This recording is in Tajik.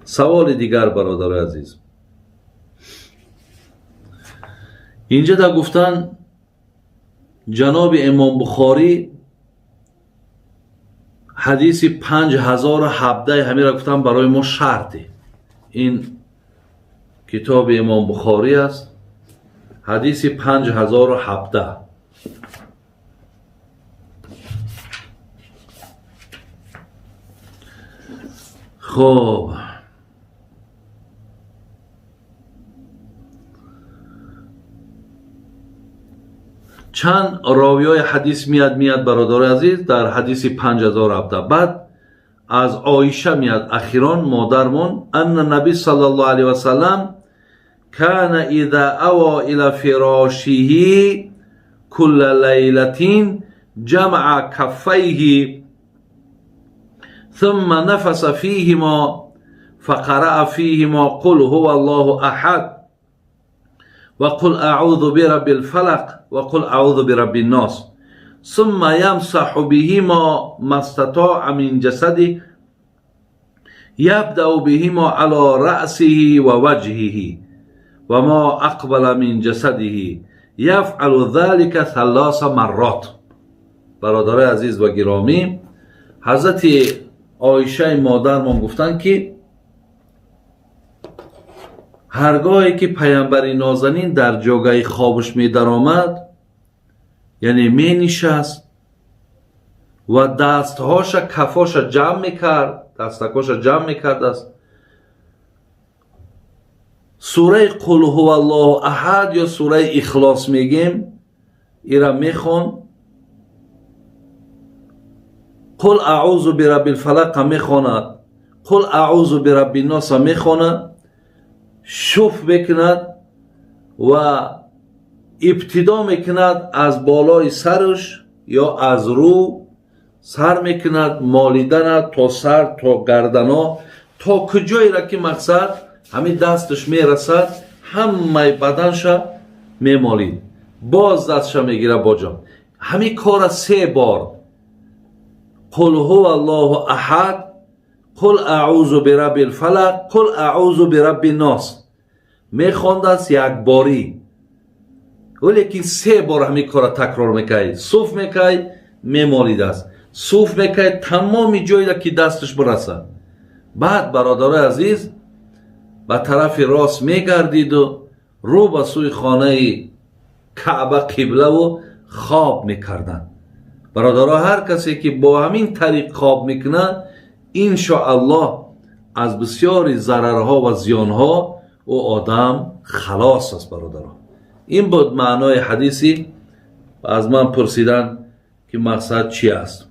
Саволи дигар, бародарои азиз, инҷа да гуфтан ҷаноби Имом Бухорӣ ҳадиси 5017 ҳамира гуфтан барои мо шарте. Ин китоби Имом Бухорӣ аст, ҳадиси 5017. Хоб, чанд ровиҳои ҳадис мияд, бародари азиз, дар ҳадиси 5017. Баъд аз Оиша мияд, ахирон модармон: анна наби саллаллоҳу алайҳи васаллам кана иза ава ила фирошиҳи кулла лайлатин ҷамаа каффайҳи ثم نفس فيهما فقرأ فيهما قل هو الله أحد وقل أعوذ برب الفلق وقل أعوذ برب الناس ثم يمسح بهما ما استطاع من جسده يبدأ بهما على رأسه ووجهه وما أقبل من جسده يفعل ذلك ثلاث مرات. Бародарои азиз ва гиромӣ, ҳазрати Оишаи модармон гуфтанд, ки ҳаргоҳе ки паямбари нозанин дар ҷогаи хобаш медаромад, яъне менишаст ва дастҳоша, кафоша ҷамъ мекард, дастакоша ҷамъ мекардааст, сураи қул ҳува аллоҳу аҳад ё сураи Ихлос мегем, ира мехон, қул аъузу бирабби лфалақа мехонад, қул аъузу бирабби носа мехонад, шуф мекунад ва ибтидо мекунад аз болои сараш ё аз рӯ сар мекунад молидана то сар, то гардано, то куҷоеро ки мақсад ҳамин дасташ мерасад, ҳамаи баданша мемолид, боз дастша мегира боҷо. Ҳамин кора се бор: қул ҳува аллоҳу аҳад, қул аъузу бирабби лфалақ, қул аъузу бирабби нос мехондааст якборӣ. Валекин се бор ҳамин кора такрор мекард, суф мекард, мемолидааст, суф мекард тамоми ҷойда ки дасташ бирасад. Баъд, бародарои азиз, ба тарафи рост мегардиду рӯ ба сӯи хонаи Каъба, қиблаву хоб мекарданд. Бародаро, ҳар касе ки бо ҳамин тариқ хоб мекунад, иншоаллоҳ, аз бисёри зарарҳо ва зиёнҳо ӯ одам халос аст. Бародаро, ин буд маънои ҳадиси аз ман пурсидан, ки мақсад чи аст.